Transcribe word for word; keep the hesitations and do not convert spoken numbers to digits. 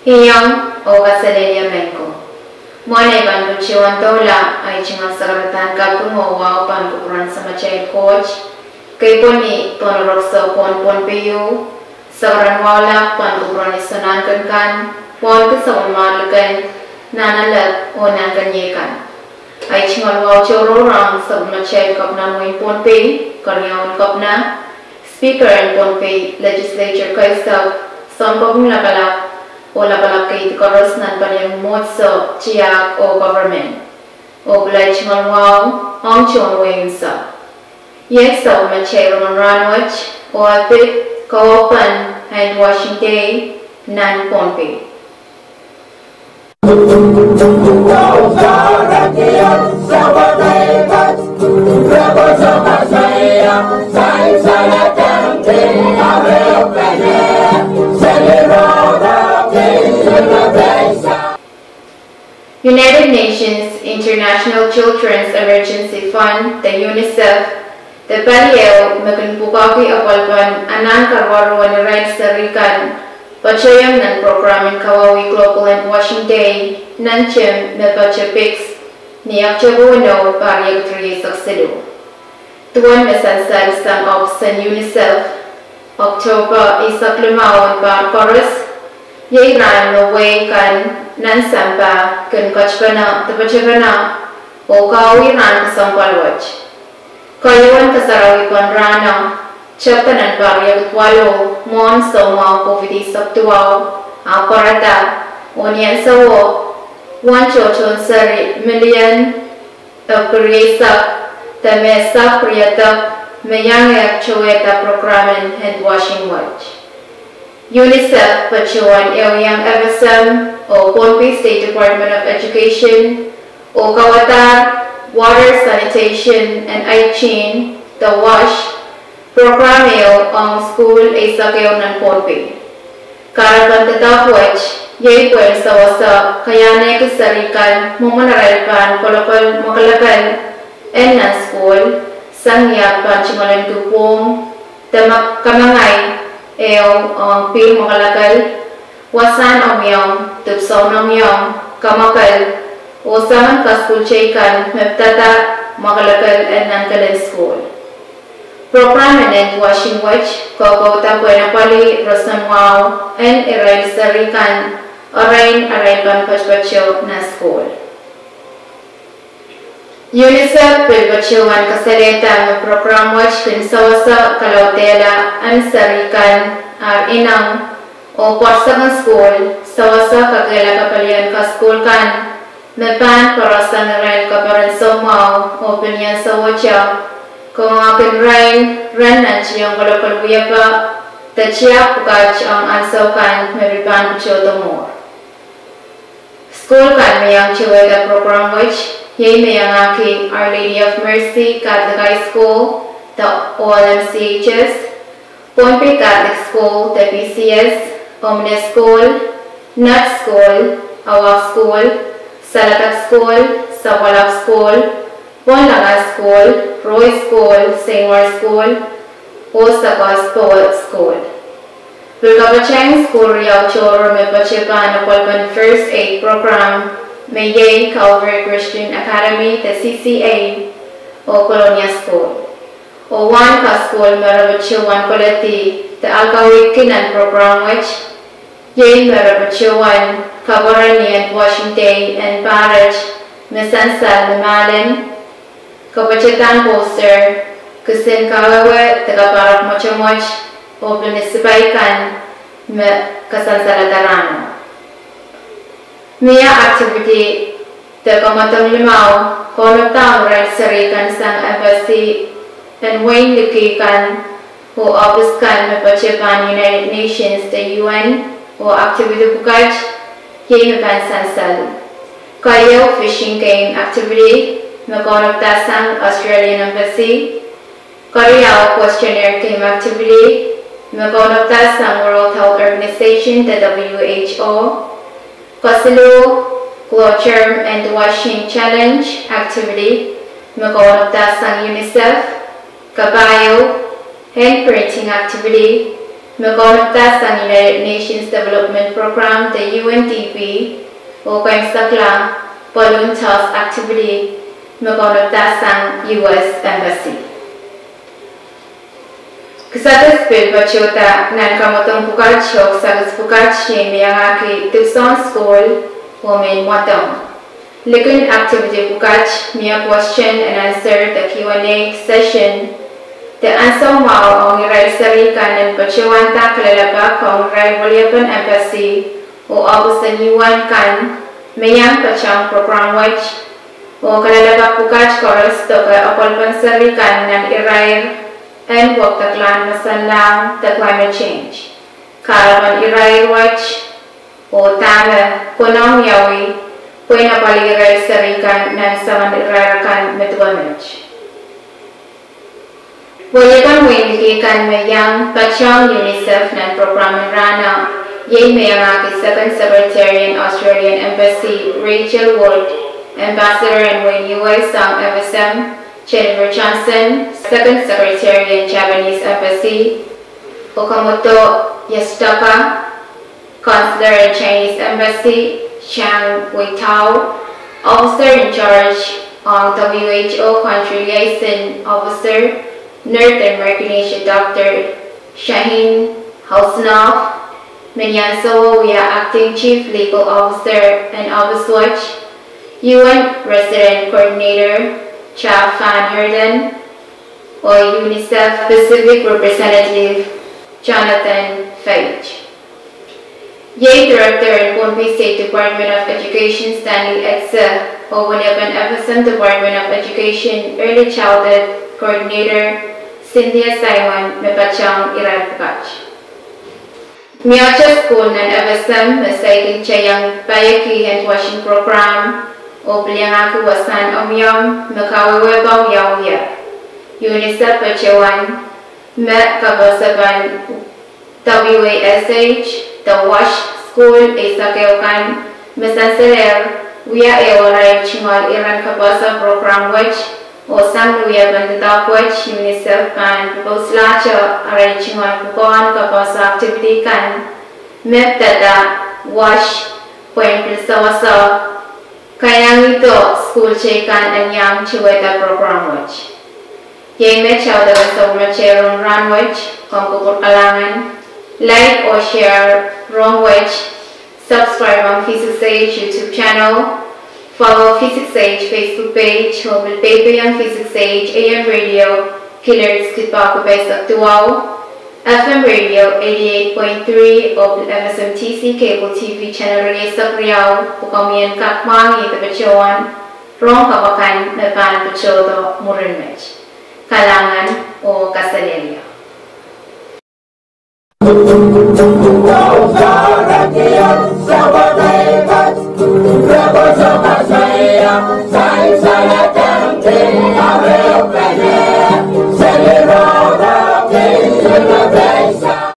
Iang oh kaselehlie mehn ko. Mwohn ei pahn patohwan doula, ei tungoal sakaradahn kaping oh wahu pahn kupwuren Samatail Koht, keipweni pohn rokso pohn Pohnpei, sakaradahn wahu lap pahn kupwuren Isonahnken kan, wauneki sapwellimatail kan, nan alap oh nan keinek kan. Ei tungoal wahu tohrohr ong sapwellimatail Kepina en wehin Pohnpei, keriaun Kepina, Speaker en Pohnpei Legislature keisek, Sounkopwung Lapalap, oh lapalap kei koaros nan palien mwomwohdiso, tiahk oh government. Oh pil ei tungoal wahu ong tohn wehi unsek. Iet sapwellimatail rongen rahnwet, oh e pid kaweid en Washing Day nan Pohnpei. United Nations International Children's Emergency Fund, de UNICEF, de pali ehu me kin pwukoahki apwalipen anahn karuwaru en irail seri kan, patohieng nan prokram en kawauwih Global Handwashing Day nan tehm me patoh Pix ni Oakotope weneu, pahr riekid rieisek siluh. Duwen me sansal sang ohpis en UNICEF, Oakotope eisek limau en pahr koaros, iei rahn me wehi kan nan sampah kin ketipene, dipetepene, oh kawauwih rahn kesempwal wet. Keieun kasarawi pwehn rahno, tepda nan pahr riekid waluh, mwohn soumwahu COVID eisek duwau, ahpw pwarada, oh ni ansouo, uwen tohtohn seri milion epwiki rieisek, de me sahpw riedek, me iang towehda prokram en handwashing wet. UNICEF patohwan ehuiong FSM oh Pohnpei State Department of Education, oh kauwadahr Water, Sanitation and Hygiene, de WASH, prokram ehu ong sukuhl eisek ehu nan Pohnpei. Kahrepen doadoahk wet, iei pwehn sewese kaiahnehki seri kan mwomwen arail pahn kolokol mwakelekel en nan sukuhl, sang ni ahpw pahn tungoalenki pwung, de ma- kamengai ehu ong pihl mwakelekel, wasahn omwiomw, dipwisoun omwiomw, kemikal, oh soangen kasukuhl teikan me pidada mwakelekel en nan kelen sukuhl. Prokram en handwashing wet kokouda pwehn apwalih roson wahu en irail seri kan, erein arail pahn patopato nan sukuhl. UNICEF pil patohwan kasalehda me prokram wet kin sewese kalaudehla en seri kan, ar ineng, oh pwoat sang sukuhl, sewese kakehlaka palien kasukuhl kan, me pahn pwarasang irail kaperen soumwahu, oh pil ni ansouo, kangoangehkin irail ren nantihong kolokol wiepe, de tiahk pwukat ong ansou kan me pil pahn patohdo mwuhr. Sukuhl kan me iang towehda prokram wet, iei me iangahki Our Lady of Mercy Catholic High School, de all MCHS, Pohnpei Catholic School, de PCS, Omine School, Nutt School, Awak School, Saledek School, Sapwalap School, Pohnlahng School, Roy School, Seinwar School, oh Sakos Powell School. Pil kapatahieng sukuhl riau tohrohr me patohwan apwalipen first aid prokram, me iei Calvary Christian Academy, de CCA, oh Colonia School. Oh wahn kasukuhl me re patohwan koledi de alkawihki nan prokram wet, iei me re patohwan kapwurehng handwashing day en pahret me sansal me mahlen, kapwatadahn poster, kisin kawehwe de kapahrek mwotomwot, oh pil ni sipai kan me kasansalada rahno. Mie activity de kamwadong limau, kaunopda ong irail seri kan sang embassy en wehin liki kan, oh ohpis kan me patohwan United Nations, de UN, oh activity pwukat, iei me pahn sansal. Keieu fishing game activity, me kaunopda sang Australian Embassy. Keriau questionnaire game activity, me kaunopda sang World Health Organization, de WHO. Kesiluh, Gloterm handwashing challenge activity, me kaunopda sang UNICEF. Kapahieu, hand printing activity, me kaunopada sang United Nations Development Program de U N D P, oh keimwseklahng balloon toss activity me kaunopada sang U S Embassy. Kisakis pil patohda nan kamwadong pwukat oh kisakis pwukat iei me iangahki dipwisoun sukuhl oh mehn mwadong. Likin activity pwukat mie question and answer de Q and A session de ansou mwahu ong irail seri kan en patohwanda kalelapak ong irail weliepen embassy oh ohpis en U N kan me iang patehng program wet, oh kalelapak pwukat koaros doke apwalipen seri kan nan irair en wekdekla en mwomwen lahng de climate change, kahrepen irair wet, oh dahme konehng wiawi pwehn apwalih irail seri kan nan soangen irair akan me duwe met. Weliepen wein liki kan me iang patehng UNICEF nan program en rahno iei me iangahki Second Secretary en Australian Embassy Rachel Wood, Ambassador en wein U S ong F S M Jennifer Johnson, Second Secretary en Japanese Embassy Okamoto Yasutaka, Consular en Chinese Embassy Chiang Weitao, Officer in Charge ong W H O Country Liaison Officer Northern Micronesia Doctor Shahin Hussainov, me ni ansouo wia Acting Chief Legal Officer en ohpis wet, U N Resident Coordinator Jaap van Heerden, oh UNICEF Pacific Representative Jonathan Feit. Iei Director en Pohnpei State Department of Education Stanley Etsa, oh weliepen F S M Department of Education Early Childhood Coordinator Cynthia Simon me patehng irail pwukat. Mie ata sukuhl nan F S M me saikinte iang paieki handwashing program oh pil iangahki wasahn omwiomw me kawehwe pahn wiawi. UNICEF patohwan me kaposapw en WASH de WASH sukuhl eisek ehu kan me sansalehr wia ehu arail tungoal iren kaposapw program wet, oh sang ni wiepen doadoahk wet UNICEF pahn pwopwoudlahte arail tungoal pwukoahn kaposapw activity kan me pidada WASH pwehn pil sewese kaiangihdo sukuhl teikan en iang towehda program wet. Iei me audepen sapwellimatail rahn wet. Komw kupwur kalahngan, like oh share rahn wet, subscribe ong V six A H YouTube channel, follow V six A H Facebook page oh pil peipehiong V six A H A M radio kilohertz kid pahieu eisek duwau, F M radio eighty-eight point three oh pil F S M T C cable T V channel rieisek riau pwe komw en kak mwahngih de patohwan rohng kapw akan me pahn patohdo mwurin met. Kalahngan oh kaselehlie.